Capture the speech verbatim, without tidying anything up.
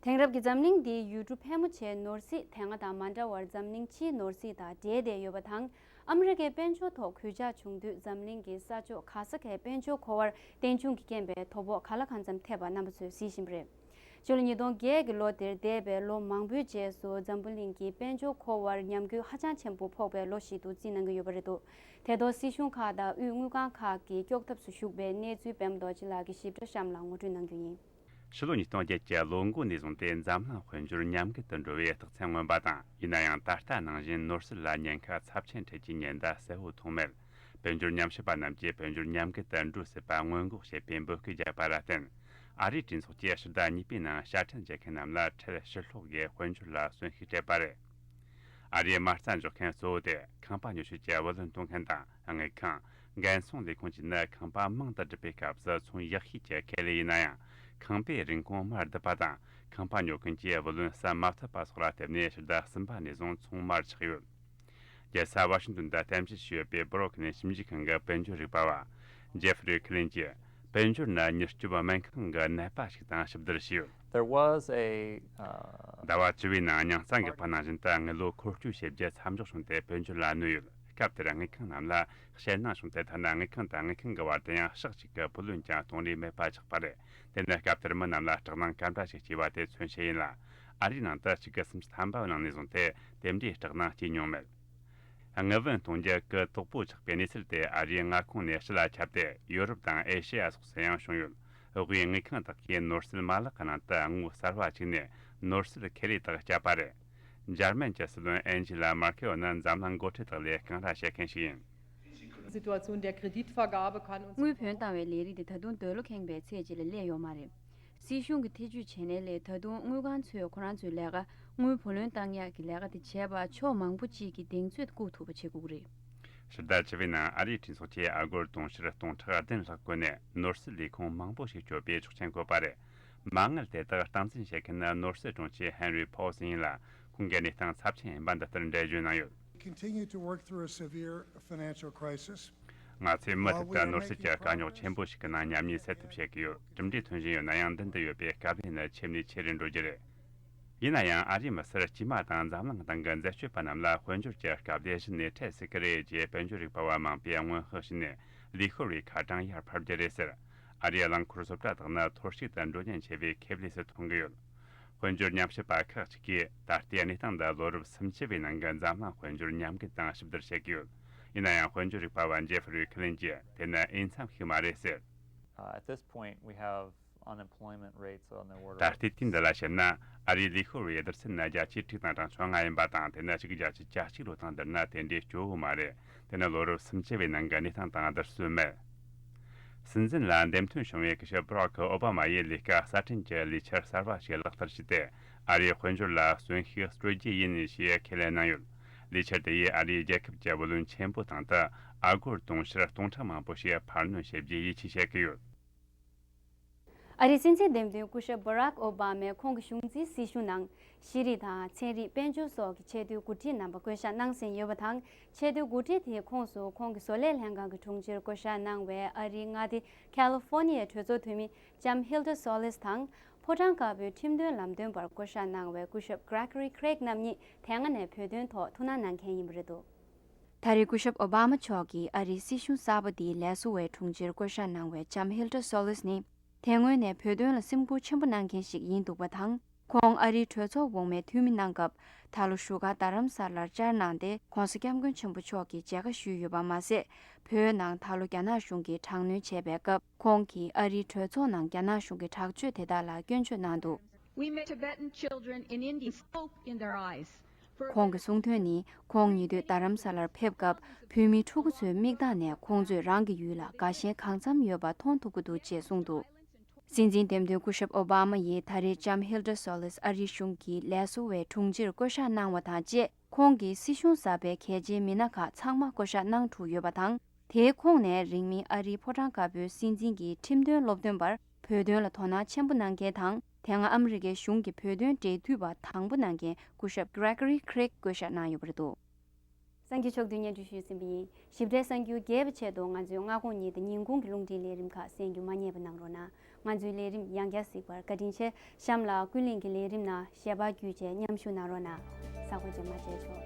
དེང་རབས་ཀྱི་འཛམ་གླིང་འདིའི་ཡུལ་གྲུ་ཕལ་མོ་ཆེའི་ནོར་སྲིད་དེ་སྔ་དང་མ་འདྲ་བར་འཛམ་གླིང་སྤྱིའི་ནོར་སྲིད་དང་འབྲེལ་བསྡད་ཡོད་པ་དང་། ཨ་མི་རི་ཀའི་དཔལ་འབྱོར་ཐོག་གུད་ཆག་བྱུང་དུས་འཛམ་གླིང་གི་ས་ཕྱོགས་ག་ས་གའི་དཔལ་འབྱོར་འཁོར་བར་རྟེན་འབྱུང་གི་རྐྱེན་པས་དོ་ཕོག་ག་ལ་གང་འཚམ་ཐེབས་པ་རྣམ་པ་ཚོས་གཟིགས་བཞིན་པ་རེད། ཕྱི་ལོ་ཉིས་སྟོང་བརྒྱད་ཀྱི་ལོ་དེར་འདས་པའི་ལོ་མང་པོའི་རྗེས་སུ་འཛམ་བུ་གླིང་གི་དཔལ་འབྱོར་འཁོར་བར་ཉམས་རྒུད་ཧ་ཅང་ཆེན་པོ་ཕོག་པའི་ལོ་ཞིག་ཏུ་བརྩིས་གནང་གི་ཡོད་པ་རེད་འདུག་དེ་ཐོག་སྲིད་གཞུང་ཁག་དང་དབུས་དངུལ་ཁང་ཁག་གི་སྐྱོག་ཐབས་སུ་ཞུགས་པའི་གནས་ཚུལ་པད་མ་རྡོ་རྗེ་ལགས་ཀྱིས་ཞིབ་ཕྲ་གཤམ་ལ་ངོ་སྤྲོད་གནང་རྒྱུ་ཡིན། ཕྱི་ལོ་ཉིས་སྟོང་བརྒྱད་ཀྱི་ལོ་འགོ་ནས་བཟུང་སྟེ་འཛམ་གླིང་དཔལ་འབྱོར་ཉམས་རྒུད་དུ་འགྲོ་བའི་རྟགས་མཚན་མངོན་པ་དང་། ཡིན་ན་ཡང་ད་ལྟ་ནང་བཞིན་ནོར་སྲིད་ལ་ཉེན་ཁ་ཚབས་ཆེན་འཕྲད་རྒྱུའི་ཉེན་བརྡ་གསལ་བོ་མཐོང་མེད། དཔལ་འབྱོར་ཉམས་ཞིབ་པ་རྣམས་ཀྱིས་དཔལ་འབྱོར་ཉམས་རྒུད་དུ་འགྲོ་སྲིད་པ་སྔོན་འགོག་བྱེད་པའི་འབོད་སྐུལ་བརྒྱབ་པ་ལ་བརྟེན། ཨ་རིའི་གྲོས་ཚོགས་ཀྱིས་ཕྱི་ཟླ་གཉིས་པའི་ནང་དཔྱ་ཁྲལ་འཇལ་མཁན་རྣམས་ལ་ཁྲལ་ཕྱིར་སློག་གིས་དཔལ་འབྱོར་ལ་གསོན་ཤུགས་སྤྲད་པ་རེད། ཨ་རིའི་མ་རྩ་འཇོག་མཁན་གཙོ་བོ་དེ་ཁང་པ་ཉོ་སྤྱོད་ཀྱི་བུ་ལོན་གཏོང་མཁན་དང་དངུལ་ཁང་། འགན་སྲུང་ལས་ཁུངས་བཅས་ནི་ཁང་པ་མིང་དུ་གྲུབ་པའི་སྐབས་སུ་ཚོང་ཡག་ཤོས་ཀྱི་ཁེ་ལས་ཡིན་ན་ཡང་། ཁང་པའི་རིན་གོང་མར་བརྡིབས་པ་དང་། ཁང་པ་ཉོ་མཁན་གྱིས་བུ་ལོན་གསབ་མ་ཐུབ་པ་སོགས་ལ་བརྟེན་ནས་ཕྱི་ཟླ་གསུམ་པ་ནས་བཟུང་ཚོང་མར་ཆག་ཡོད། རྒྱལ་ས་ཝ་ཤིང་ཏོན་དུ་རྟེན་གཞི་བྱས་ཡོད་པའི་Brooklyn་ཞིབ་འཇུག་ཁང་གི་དཔལ་འབྱོར་རིག་པ་བ་Jeffrey Kleinགྱིས། དཔལ་འབྱོར་ནི་མྱུར་སྐྱོབ་སྨན་ཁང་གི་ནད་པ་ཞིག་དང་ཞིབ་བསྡུར་བྱས་ཡོད། There was a, uh, ཟླ་བ་བཅུ་པའི་ནང་ཉང་ཚང་གི་པ་ནང་བཞིན་དུ་དངུལ་ལོར་འཁོར་སྐྱོད་བྱེད་རྒྱུ་མཚམས་འཇོག་བྱུང་སྟེ་དཔལ་འབྱོར་ལ་གནོད་ཡོད། སྐབས་དེར་དངུལ་ཁང་རྣམས་ལ་ཞེད་སྣང་བྱུང་སྟེ། ཐ་ན་དངུལ་ཁང་དང་དངུལ་ཁང་གི་བར་དུ་ཡང་ཞག་གཅིག་གི་བུ་ལོན་ཀྱང་གཏོང་ལས་མེད་པ་ཆགས་པ་རེད། དེ་ནི་སྐབས་དེར་མི་རྣམས་ལ་སྐྲག་སྣང་ག་འདྲ་ཞིག་སྐྱེས་པ་དེ་མཚོན་བྱེད་ཡིན་ལ། ཨ་རིའི་ནང་དུ་གཅིག་དགུ་སུམ་ཅུ་ཐམ་པའི་ནང་ནས་བཟུང་སྟེ་དེ་འདྲའི་སྐྲག་སྣང་སྐྱེས་མྱོང་མེད། དངུལ་བུན་གཏོང་རྒྱུ་གུ་དོག་པོ་ཆགས་པའི་གནས་ཚུལ་དེ་ཨ་རིའི་མངའ་ཁོངས་ནས་ཕྱི་ལ་ཁྱབ་སྟེ། ཡོ་རོབ་དང་ཨེ་ཤེ་ཡ་སོགས་སུ་ཡང་བྱུང་ཡོད། དབུས་དངུལ་ཁང་དག་གིས་ནོར་སྲིད་མ་ལག་གི་ནང་དུ་དངུལ་གསར་བ་བཅུག་ནས་ནོར་སྲིད་ཁེ་ལས་དག་བསྐྱབས་པ་རེད། འཇར་མན་གྱི་སྲིད་བློན་ཨན་ཇི་ལ་མར་ཁེལ་ནི་འཛམ་གླིང་འགོ་ཁྲིད་དག་ལས་གང་ར་བྱེད་མཁན་ཞིག་ཡིན། Situation der Kreditvergabe kann uns དངུལ་བུན་བཏང་བའི་ལས་རིགས་དེ་ད་དུང་འདོད་བློ་ཁེངས་པའི་ཚད་ཅིག་ལས་སླེབས་ཡོད་མ་རེད། སྲིད་གཞུང་གི་ཐེ་ཇུས་བྱས་ནའི་ལས། ད་དུང་དངུལ་ཁང་ཚོས་ཁོ་རང་ཚོའི་ལས་ཀ། དངུལ་བུ་ལོན་བཏང་ཡག་གི་ལས་ཀ་དེ་བྱས་པ་ཕྱོགས་མང་པོ་གཅིག་གི་གདེང་ཚོད་བཀུག་ཐུབ་པ་བྱེད་དགོས་ཀྱི་རེད། ཕྱི་ཟླ་བཅུ་པའི་ནང་ཨ་རིའི་གྲོས་ཚོགས་ཀྱིས་ཨ་སྒོར་དུང་ཕྱུར་སྟོང་ཕྲག་བདུན་ལྷག་བཀོལ་ནས་ནོར་སྲིད་ལས་ཁུངས་མང་པོ་ཞིག་གཅོད་པའི་ཆོག་མཆན་བཀོད་པ་རེད། མ་དངུལ་དེ་དག་སྟངས་འཛིན་བྱེད་མཁན་ནི་ནོར་སྲིད་དྲུང་ཆེ་Henry Paulson་ཡིན་ལ། ཁོང་གིས་གནས་སྟངས་ཚབས་ཆེན་ཡིན་པ་འདི་ལྟར་འགྲེལ་བརྗོད་གནང་ཡོད། Continue to work through a severe financial crisis. ང་ཚོས་མུ་མཐུད་དུ་ནོར་སྲིད་ཀྱི་དཀའ་རྙོག་ཆེན་པོ་ཞིག་གི་ནང་ཉམས་ཉེས་སེལ་ཐབས་བྱེད་ཀྱི་ཡོད། གྲུབ་འབྲས་ཐོན་བཞིན་ཡོད་ན་ཡང་། མདུན་དུ་ཡོད་པའི་སྐབས་ལས་ནི་ཆེ་ནས་ཆེ་རུ་འགྲོ་རྒྱུ་རེད། ཡིན་ན་ཡང་ཨ་རིའི་མི་སེར་དཀྱུས་མ་དང་འཛམ་གླིང་སྟེང་གི་འཛད་སྤྱོད་པ་རྣམས་ལ་དཔལ་འབྱོར་གྱི་སྐབས་ལས་གཞི་ནས་འཕྲད་སྲིད་ཀྱི་རེད་ཅེས་དཔལ་འབྱོར་རིག་པ་བ་མང་པོས་སྔོན་དཔག་བྱས་ནས་ལས་ཤོར་བའི་ཁ་གྲངས་ཡར་འཕར་རྒྱུ་རེད་ཟེར། ཨ་རིའི་རླངས་འཁོར་བཟོ་གྲྭ་དག་ནི་ཐོར་ཞིག་ཏུ་འགྲོ་ཉེན་ཆེ་བའི་ཁེ་ལས་སུ་མཐོང་གི་ཡོད། དཔལ་འབྱོར་ཉམས་ཞིབ་པ་ཁག་ཅིག་གིས་ད་ལྟའི་གནས་སྟངས་འདི་ལོ་རབས་སུམ་ཅུ་པའི་ནང་གི་འཛམ་གླིང་དཔལ་འབྱོར་ཉམས་རྒུད་དང་ཞིབ་བསྡུར་བྱེད་ཀྱི་ཡོད། ཡིན་ན་ཡང་དཔལ་འབྱོར་རིག་པ་བ་Jeffrey Kleinགྱིས་དེ་ནི་འོས་འཚམ་ཞིག་མ་རེད་ཟེར། Uh, at this point, we have unemployment rates on the order ད་ལྟའི་དུས་འདི་ལ་བཤད་ན། ཨ་རིའི་ལས་ཤོར་བའི་བསྡུར་ཚད་ནི་བརྒྱ་ཆའི་དྲུག་དང་གྲངས་ཆུང་ལྔ་ཡིན་པ་དང་། དེ་ནི་གཅིག་བརྒྱ་ཆའི་གྱ་གཅིག་ལོ་ཐང་བསྡུར་ན་དེ་འདྲའི་སྐྱོ་བོ་མ་རེད། དེ་ནི་ལོ་རབས་སུམ་ཅུ་པའི་ནང་གི་གནས་སྟངས་དང་བསྡུར་སྲོལ་མེད། སྲིད་འཛིན་ལ་འདེམས་ཐོན་བྱུང་བའི་སྐུ་ཞབས་Barack Obama་ཡིས་ལས་ཀ་གསར་སྐྲུན་གྱི་ལས་འཆར་གསར་བ་ཞིག་ལག་བསྟར་བྱས་ཏེ། ཨ་རིའི་དཔལ་འབྱོར་ལ་གསོན་ཤུགས་སྤྲོད་རྒྱུ་ཡིན་ཞེས་ཁས་ལེན་གནང་ཡོད། ལས་འཆར་དེ་ཡིས་ཨ་རིའི་རྒྱལ་ཁབ་ཀྱི་བུ་ལོན་ཆེན་པོ་ཐང་དུ་ཨ་སྒོར་དུང་ཕྱུར་སྟོང་ཕྲག་མང་པོ་ཞིག་འཕར་སྣོན་བྱེད་རྒྱུའི་ཡིད་ཆེས་བྱེད་ཀྱི་ཡོད། ཨ་རིའི་སྲིད་འཛིན་འདེམས་ཐོན་སྐུ་ཞབས་Barack Obamaས་ཁོང་གི་གཞུང་འཛིན་སྲིད་གཞུང་ནང་ཤེས་རིག་དང་ཚན་རིག་དཔལ་འབྱོར་སོགས་ཀྱི་ཆེས་མཐོའི་འགོ་ཁྲིད་རྣམ་པ་བསྐོ་བཞག་གནང་ཟིན་ཡོད་པ་དང་། ཆེས་མཐོའི་འགོ་ཁྲིད་དེའི་ཁོངས་སུ་ཁོང་གི་བཟོ་ལས་ལྷན་ཁང་གི་དྲུང་ཆེར་བསྐོ་བཞག་གནང་བའི་ཨ་རིའི་མངའ་སྡེ་Californiaའི་གྲོས་ཚོགས་འཐུས་མི་ལྕམ་Hilda Solis་དང་། ཕོ་བྲང་དཀར་པོའི་ཁྲིམས་དོན་ལམ་སྟོན་པར་བསྐོ་བཞག་གནང་བའི་སྐུ་ཞབས་Gregory Craig་རྣམ་གཉིས་དེ་སྔ་ནས་བོད་དོན་ཐོག་ཐུགས་སྣང་གནང་མཁན་ཡིན་པ་རེད་འདུག་ད་རེས་སྐུ་ཞབས་ཨོ་བྷ་མ་མཆོག་གིས་ཨ་རིའི་སྲིད་གཞུང་གསར་པ་འདིའི་ལས་བཟོ་བའི་དྲུང་ཆེར་བསྐོ་བཞག་གནང་བའི་ལྕམ་Hilda Solis་ནི། དེ་སྔོན་ནས་བོད་དོན་ལ་སེམས་ཁུར་ཆེན་པོ་གནང་མཁན་ཞིག་ཡིན་འདུག་པ་དང་། ཁོང་ཨ་རིའི་གྲོས་ཚོགས་འོག་མའི་འཐུས་མི་གནང་སྐབས། ད་ལོ་བཞུགས་སྒར་རྡ་རམ་ས་ལར་བཅར་གནང་སྟེ། ༸གོང་ས་༸སྐྱབས་མགོན་ཆེན་པོ་མཆོག་གིས་མཇལ་ཁ་ཞུས་ཡོད་པ་མ་ཟད། བོད་ནང་ད་ལོ་རྒྱ་ནག་གཞུང་གིས་དྲག་གནོན་བྱས་པའི་སྐབས། ཁོང་གིས་ཨ་རིའི་གྲོས་ཚོགས་ནང་རྒྱ་ནག་གཞུང་གི་དྲག་སྤྱོད་དེ་དག་ལ་སྐྱོན་བརྗོད་གནང་འདུག We met Tibetan children in India, hope in their eyes. ཁོང་གི་གསུང་དོན་ནི། ཁོང་ཉེ་དུས་རྡ་རམ་ས་ལར་ཕེབས་སྐབས། བོད་མི་ཕྲུ་གུ་ཚོའི་མིག་མདངས་ནས་ཁོང་ཚོས་རང་གི་ཡུལ་ལ་དགའ་ཞེན་གང་འཚམ་ཡོད་པ་མཐོང་ཐུབ་ཀྱི་འདུག་ཅེས་གསུངས་འདུག་སྲིད་འཛིན་འདེམས་ཐོན་སྐུ་ཞབས་ཨོ་བྷ་མ་ཡིས་ད་རེས་ལྕམ་Hilda Solis་ཨ་རིའི་གཞུང་གི་ལས་བཟོ་བའི་དྲུང་ཆེར་བསྐོ་བཞག་གནང་བ་དང་བཅས། ཁོང་གིས་སྲིད་གཞུང་གསར་པའི་གལ་ཆེའི་མི་སྣ་ཁག་ཚང་མ་བསྐོ་བཞག་གནང་གྲུབ་ཡོད་པ་དང་། དེའི་ཁོངས་ནས་རིང་མིན་ཨ་རིའི་ཕོ་བྲང་དཀར་པོའི་སྲིད་འཛིན་གྱི་ཁྲིམས་དོན་སློབ་སྟོན་པར་བོད་དོན་ལ་དོ་སྣང་ཆེན་པོ་གནང་མཁན་དང་། དེ་སྔ་ཨ་མི་རི་ཀའི་གཞུང་གི་བོད་དོན་འབྲེལ་མཐུད་པ་དང་པོ་གནང་མཁན་སྐུ་ཞབས་Gregory Craig་བསྐོ་བཞག་གནང་ཡོད་པ་རེད་འདུག་གསར་འགྱུར་ཕྱོགས་བསྡུས་སྙན་སྒྲོན་ཞུས་ཟིན་པ་ཡིན། ཞིབ་ཕྲའི་གསར་འགྱུར་རྒྱས་པ་ཆེད་དུ་ང་ཚོའི་སྔ་དགོང་ཉིན་དང་ཉིན་གུང་གི་རླུང་འཕྲིན་ལས་རིམ་ཁག་གསན་རྒྱུ་མ་བསྙེལ་བ་གནང་རོགས་གནང་། ང་ཚོའི་ལས་རིམ་ཡང་བསྐྱར་གཟིགས་པར་བཀའ་དྲིན་ཆེ། གཤམ་ལ་ཀུན་གླེང་གི་ལས་རིམ་ནང་ཞལ་པར་བརྒྱུད་བྱས་མཉམ་ཞུགས་གནང་རོགས་གནང་། གཟའ་འཁོར་རྗེས་མ་མཇལ་ཆོག